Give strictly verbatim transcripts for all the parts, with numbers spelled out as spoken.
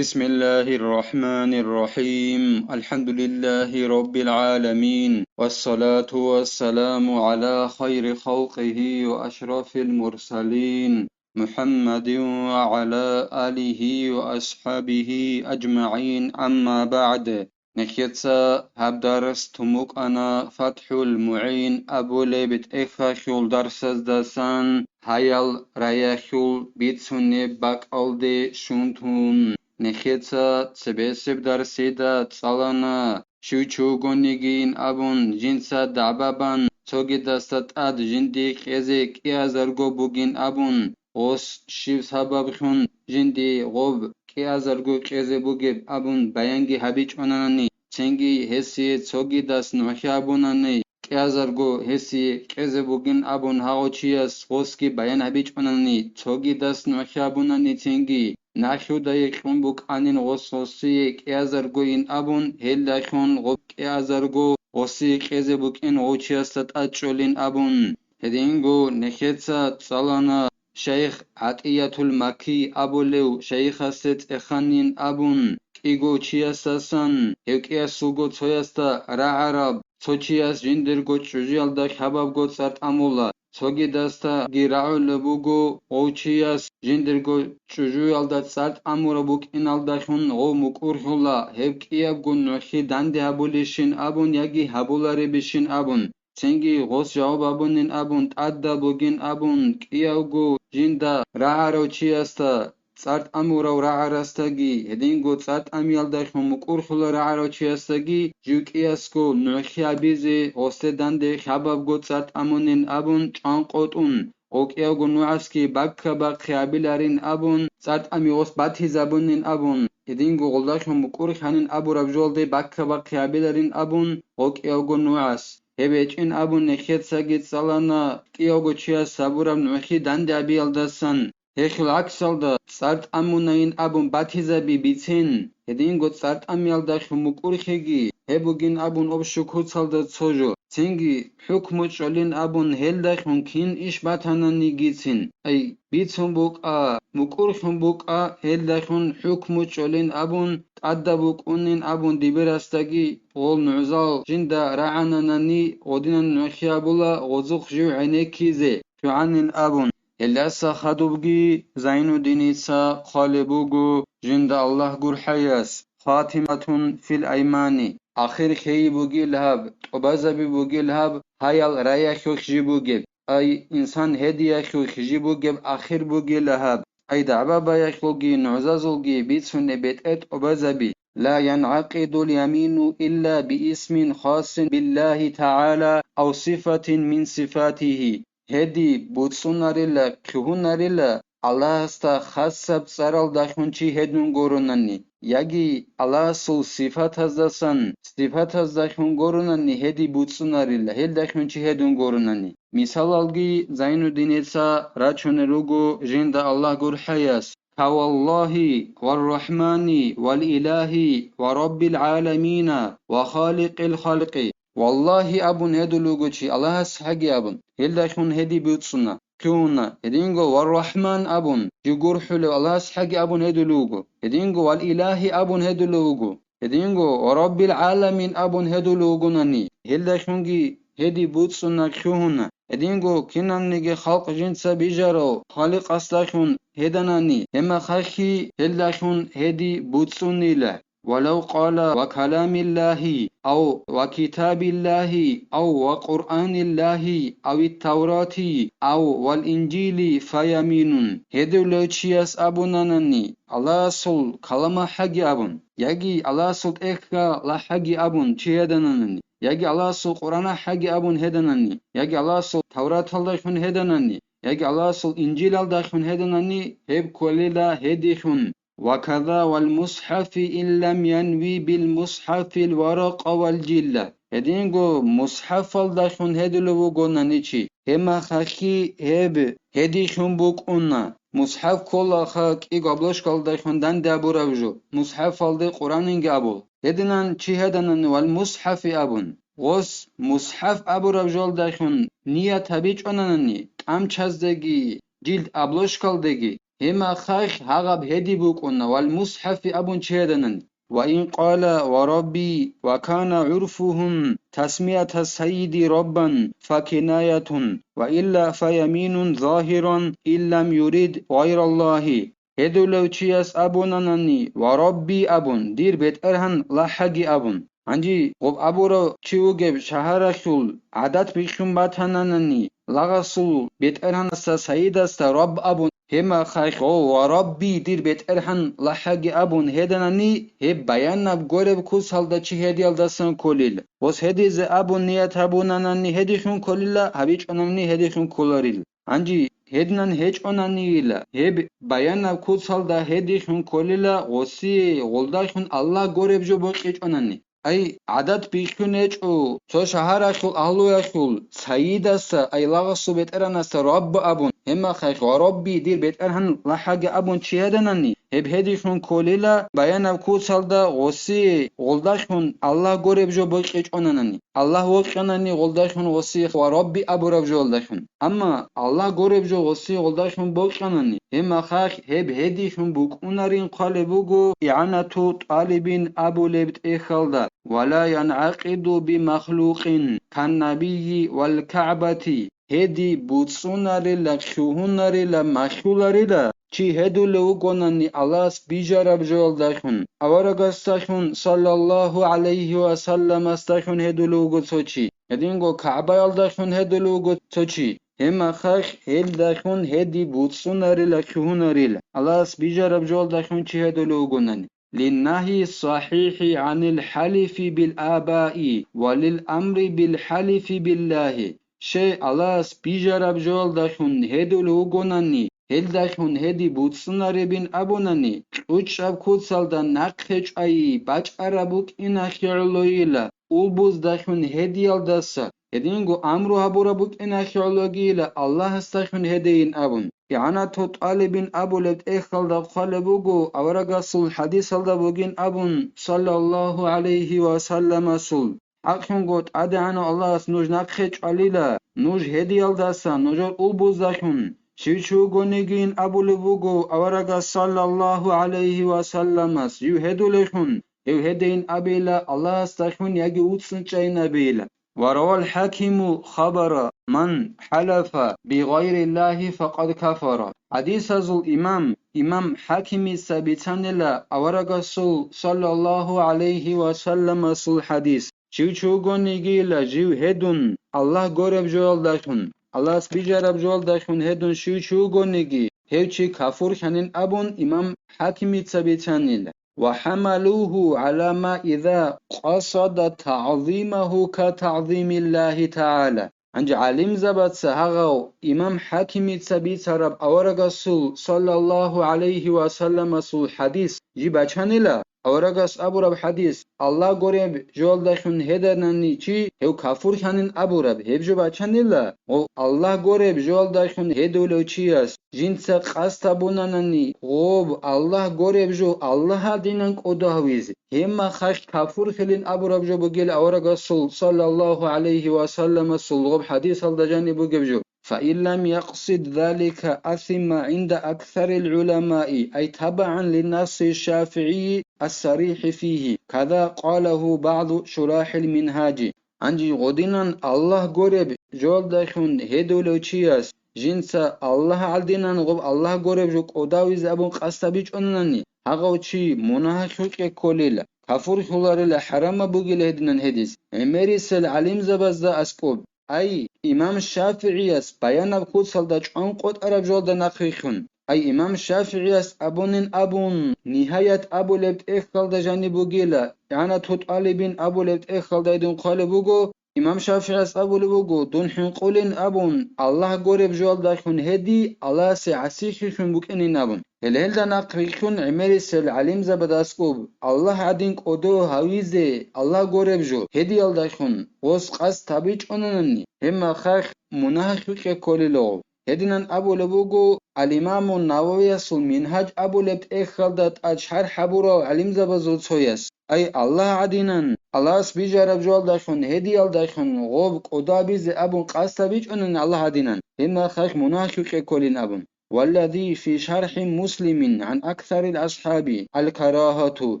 بسم الله الرحمن الرحيم. الحمد لله رب العالمين. والصلاة والسلام على خير خلقه وأشرف المرسلين محمد وعلى آله وأصحابه أجمعين. أما بعد. Нехеца гьаб дарс тумукъана ФатхӀул МугӀин абулеб тӀехьалъул дарсаздасан гьаял раялъул бицунеб бакӀалде щун тун. Нехеца цебесеб дарсида цӀалана, щив чи вугонигийин абун, жинца дагӀба бан, цогидасда тӀад жиндие кьезе кӀиазарго бугин абун, гъос щиб сабаблъун жиндие гъоб кӀиазарго кьезе бугеб абун баянги гьабичӀонани, цинги гьесие цогидас нугӀлъи абунани, кӀиазарго гьесие кьезе бугин абун гьагъо чияс гъосги баян гьабичӀонани, цогидас нугӀлъи абунани, цинги нахьудае кьун букӀанин гъос гъосие кӀиазаргойин абун, гьелдалъун гъоб кӀиазарго гъосие кьезе букӀин гъов чиясда тӀад чӀолин абун. Гьединго нехеца цӀалана шайх ГӀатӀиятул Маккий абулев шайихасе цӀеханин абун, кӀиго чиясдасан, гьев кӀиясулго цоясда рагӀараб, цо чияс жиндирго чӀужуялда хабабго цӀар тӀамула, цогидасдаги рагӀулеб буго, гъов чияс жиндирго чӀужуялда цӀар тӀамураб букӀиналдалъун гъов мукӀурлъула, гьеб кӀиябго нугӀлъи данде гьабулищин абун яги гьабуларебищин абун. Цинги гъос жаваб абунин абун, тӀадаб бугин абун, кӀиявго жинда рагӀарав чиясда, цӀар тӀамурав рагӀарасдаги, гьединго цӀар тӀамиялдалъун мукӀурлъула рагӀарав чиясдаги, жив кӀиясго нугӀлъи гьабизе гъосде данде хабабго цӀар тӀамунин абун чӀванкъотӀун, гъов кӀиявго нугӀасги бакка-бахъи гьабиларин абун, цӀар тӀами гъос батизабунин абун, гьединго гъолдалъун мукӀурлъанин абураб жоялде бакка-бахъи гьабиларин абун, гъов кӀиявго нугӀас. Гьеб гьечӀин абун нехецаги цӀалана, кӀиявго чияс гьабураб нугӀлъи данде гьабиялдасан, гьелъул гӀаксалда цӀар тӀамунайин абун батизаби бицен, гьединго цӀар тӀамиялдалъун мукӀурлъиги гьеб бугин абун общий куцалда цо жо, цинги хӀукму чӀолин абун гьелдалъун кин иш батананигицин, ай, бицун букӀа, мукӀурлъун букӀа, гьелдалъун хӀукму чӀолин абун, тӀадаб букӀунин абун дибирасдаги, гъол нугӀзал жинда рагӀананани, гъодинан нугӀлъи гьабула гъозухъ жив гӀенеккизе чӀугӀанин абун. Гьелдаса хадубги Зайнуддиница хъвалеб буго жинда Аллагь гурхӀаяс, хатиматун фил аймани, ахир хейи бугил гьаб, тӀубазаби бугил гьаб, гьаял раялъулъ жи бугеб, ай, инсан гьедиялъулъ жи бугеб ахир бугила гьаб, ай, дагӀба баялъулги нугӀзазулги бицунеб бетӀер тӀубазаби, ла янгӀакъидул ямину илла биисмин хасин биллагьи тагӀала ав сифатин мин сифатигьи. Гьеди буцӀцӀунарила, лъугьунарила, Аллагьасда хасаб цӀаралдалъун чи гьедун гуронани, яги Аллагьасул сифатаздасан, сифатаздалъун гуронани гьеди буцӀцӀунарила, гьелдалъун чи гьедун гуронани. Мисалалги Зайнуддиница рачунел руго жинда Аллагь гурхӀаяс: «Фаваллагьи варрахӀмани валилагьи ва раббил гӀаламина ва халикъил халкъи». «Валлагьи», — абун гьедулев вуго чи, Аллагьас хӀаги абун, гьелдалъун гьеди буцӀцӀуна, лъугьуна, гьединго «ВаррахӀман» абун, жив гурхӀулев Аллагьас хӀаги абун гьедулев вуго, гьединго «Валилагьи» абун гьедулев вуго, гьединго «Ва Раббил гӀаламин» абун гьедулев вугонани, гьелдалъунги гьеди буцӀцӀуна, лъугьуна, гьединго киналниги халкъ жинца бижарав Халикъасдалъун гьеданани, гьеб мехалъги гьелдалъун гьеди буцӀцӀунила. «Валав къала ва каламиллагьи, ав ва китабиллагьи, ав ва Къуръаниллагьи, авит Таврати, ав вал Инжили фаяминун». Гьедулев чияс абунанани, Аллагьасул каламалъ хӀаги абун, яги Аллагьасул тӀехьалъ хӀаги абун чи гьедананани, яги Аллагьасул Къуръаналъ хӀаги абун гьеданани, яги Аллагьасул Тавраталдалъун гьеданани, яги Аллагьасул Инжилалдалъун гьеданани, гьеб кколила гьедилъун. «Ва каза вал мусхӀафи ин лам янви бил мусхӀафил варакъа вал жилла». Гьединго мусхӀафалдалъун гьедулев вугонани чи, гьеб мехалъги гьеб гьедилъун букӀуна. МусхӀаф кколаха кӀиго обложкалдалъун данде абураб жо, мусхӀафалде Къуръанинги абул. Гьединан чи гьеданани «вал мусхӀафи» абун, гъос мусхӀаф абураб жолдалъун ният гьабичӀонанани, тӀамчаздеги, жилд обложкалдеги, Гьеб мехалъ гьагъаб гьедин букӀуна, вал мусхӀафи абун чи гьеданани. Ва ин къала ва рабби ва кана гӀурфугьум тасмиятас сайиди раббан факинаятун, ва илла фаяминун загьиран ин лам юрид гъайраллагьи. Гьедулев чияс абунанани ва рабби абун, дир БетӀергьан лахӀаги абун. Гьанже гъоб абурав чи вугеб шагьаралъул гӀадат бихьун батананани, лагъасул бетӀергьанасда, сайидасда рабб абун, гьеб мехалъ гъов ва рабби, дир бетӀергьан лахӀаги абун гьеданани, гьеб баянаб гуреб куцалда чи гьедиялдасан кколила. Гъос гьедизе абун ният гьабунанани гьедихьун кколила, гьабичӀонани гьедихьун кколарила. Гьанже гьединан гьечӀонанийила, гьеб баянаб куцалда гьедихьун кколила, гъосие гъолдахьун Аллагь гуреб жо бокьичӀонани. Ай, гӀадат бихьун гьечӀо цо шагьаралъул агьлуялъул сайидасда, ай, лагъасул бетӀергьанасда рабб абун, гьеб мехалъ ва рабби, дир бетӀергьан лахӀаги абун чи гьеданани, гьеб гьедихьун кколила баянаб куцалда гъосие гъолдахьун Аллагь гуреб жо бокьичӀонанани. Аллагь вокьанани гъолдахьун гъосие ва рабби абураб жоялдахьун. Амма Аллагь гуреб жо гъосие гъолдахьун бокьанани, гьеб мехалъ гьеб гьедихьун букӀунарин хъвалеб буго игӀанату тӀалибин абулеб тӀехьалда, ва ла янгӀакъиду би махлукъин, каннабийи вал КагӀбати, гьеди буцӀцӀунарила, лъугьунарила, махьуларила, чи гьедулев вугонани Аллагьас бижараб жоялдахьун, аварагасдахьун, саллаллагьу гӀалайгьи ва салламасдахьун гьедулев вуго цо чи, гьединго КагӀбаялдахьун гьедулев вуго цо чи, гьеб мехалъ гьелдахьун гьеди буцӀцӀунарила, лъугьунарила, Аллагьас бижараб жоялдахьун чи гьедулев вугонани. Линнагьи сахӀихӀи гӀанил хӀалифи бил абаи ва лил амри бил хӀалифи биллагьи. Щай Аллагьас бижараб жоялдахьун гьедулев вугонани, гьелдахьун гьеди буцӀцӀунаребин абунани, кьучӀаб куцалда нахъе чӀвайи бачӀараб букӀиналъе гӀолойила, улбуздахьун гьедиялдаса, гьединго амру гьабураб букӀиналъе гӀологийила Аллагьасдахьун гьедейин абун. ИгӀанату тӀалибин абулеб тӀехьалда хъвалеб буго, аварагасул хӀадисалда бугин абун, саллаллагьу гӀалайгьи ва салламасул. ХӀакълъунго ТӀадегӀанав Аллагьас нуж нахъе чӀвалила, нуж гьедиялдаса, нужер улбуздахьун, щив чи вугонигийин абулеб буго аварагас, саллаллагьу гӀалайгьи ва салламас, жив гьедулевхун, гьев гьедейин абейила Аллагьасдахьун яги вуцӀцӀун чӀайин абейила. Ва равал хӀакиму хабара, ман хӀалафа бигъайриллагьи факъад кафара. ХӀадисазул имам, имам ХӀакимица бицанила аварагасул, саллаллагьу гӀалайгьи ва салламасул хӀадис. Щив чи вугонигийила жив гьедун, Аллагь гуреб жоялдахьун, Аллагьас бижараб жоялдахьун гьедун щив чи вугониги, гьев чи кафурлъанин абун имам ХӀакимица бицанила. Ва хӀамалугьу гӀала ма иза къасада тагӀзимагьу ка тагӀзимиллагьи тагӀала. Гьанже гӀалимзабаца гьагъав имам ХӀакимица бицараб аварагасул, саллаллагьу гӀалайгьи ва салламасул хӀадис жиб бачанила, аварагас абураб хӀадис, Аллагь гуреб жоялдахьун гьеданани чи, гьев кафурлъанин абураб, гьеб жо бачанила, гъов Аллагь гуреб жоялдахьун гьедулев чияс жинца къасд гьабунанани, гъоб Аллагь гуреб жо Аллагь гӀадинан кӀодо гьавизе, гьеб мехалъ кафурлъилин абураб жо бугила аварагасул, саллаллагьу гӀалайгьи ва салламасул, гъоб хӀадисалда жаниб бугеб жо. Фаин лам якъсид залика асима гӀинда аксарил гӀуламаи, ай табагӀан линнасси шафигӀийи ассарихӀи фигьи, каза къалагьу багӀду шурахӀил Мингьажи. Гьанже гъодинан Аллагь гуреб жоялдахьун гьедулев чияс жинца Аллагь гӀадинан гъоб Аллагь гуреб жо кӀодо гьавизе абун къасд гьабичӀонани, гьагъав чи мунагьалъукье кколила, кафурлъуларила, хӀарамаб бугила гьединан гьедиз, гӀемерисел гӀалимзабазда аскӀоб. Ай, имам ШафигӀияс баянаб куцалда чӀван къотӀараб жоялда нахъвилълъун. Ай, имам ШафигӀияс абунин абун, Нигьаят абулеб тӀехьалда жаниб бугила, ИгӀанату тӀалибин абулеб тӀехьалда гьедин хъвалеб буго, имам ШафигӀияс абулеб буго, дун хӀинкъулин абун, Аллагь гуреб жоялдахьун гьеди, Аллагьасе гӀасихъилъун букӀинин абун. Гьеле гьелда нахъвилълъун гӀемерисел гӀалимзабазда аскӀоб, Аллагь гӀадин кӀодо гьавизе, Аллагь гуреб жо гьедиялдахьун, гъос къасд гьабичӀонанани, гьеб мехалъ мунагьалъукье кколила гъов. Гьединан абулеб буго ал-Имаму Нававиясул Мингьаж абулеб тӀехьалда тӀад шархӀ гьабурав гӀалимзабазул цояс, ай, Аллагь гӀадинан, Аллагьас бижараб жоялдахьун гьедиялдахьун гъоб кӀодо гьабизе абун къасд гьабичӀонани Аллагь гӀадинан, гьеб мехалъ мунагьалъукье кколин абун. والذي في شرح مسلم عن أكثر الأصحاب الكراهة،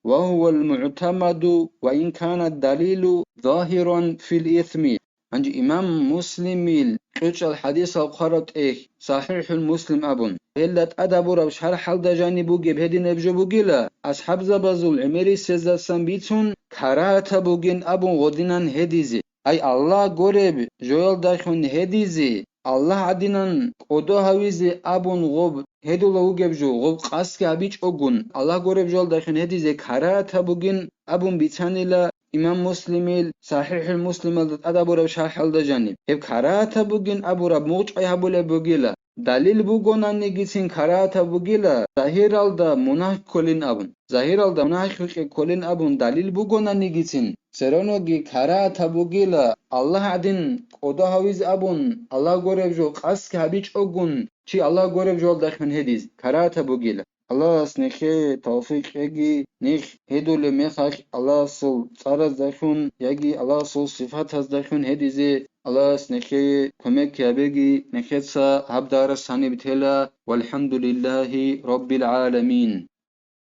وهو المعتمد وإن كان الدليل ظاهرا في الإثم. Гьанже имам Муслимил кьучӀал хӀадисал хъвараб тӀехь, СахӀихӀул Муслим абун, гьелда тӀадабураб шархӀалда жаниб бугеб гьединаб жо бугила, асхӀабзабазул гӀемерисездасан бицун, карагьатаб бугин абун гъодинан гьедизе. Ай Аллагь гореб жоялдахун гьедизе, Аллагь гӀадинан кӀодо гьавизе абун гъоб гьедула вугеб жо, гъоб къасги гьабичӀогун, Аллагь гореб жоялдахун гьедизе карагьатаб бугин абун бицанила имам Муслимил СахӀихӀул Муслималда тӀадабураб шархӀалда жаниб. Гьеб карагьатаб бугин абураб мугъчӀвай гьабулеб бугила. Далил бугонанигицин карагьатаб бугила, загьиралда мунагь кколин абун. Загьиралда мунагь хӀукъи кколин абун далил бугонанигицин, цероноги карагьатаб бугила, Аллагь гӀадин кӀодо гьавизе абун, Аллагь гореб жо къасги гьабичӀогун, чи Аллагь гореб жоялдахун гьедиз карагьатаб бугила. Аллагьас нехее тавфикъ кьеги, нехь гьедулеб мехалъ Аллагьасул цӀараздахун яги Аллагьасул сифатаздахун гьедизе Аллагьас нехее кумек гьабеги, нехеца гьаб дарас гьаниб тела. ВалхӀамдулиллагьи раббил гӀаламин.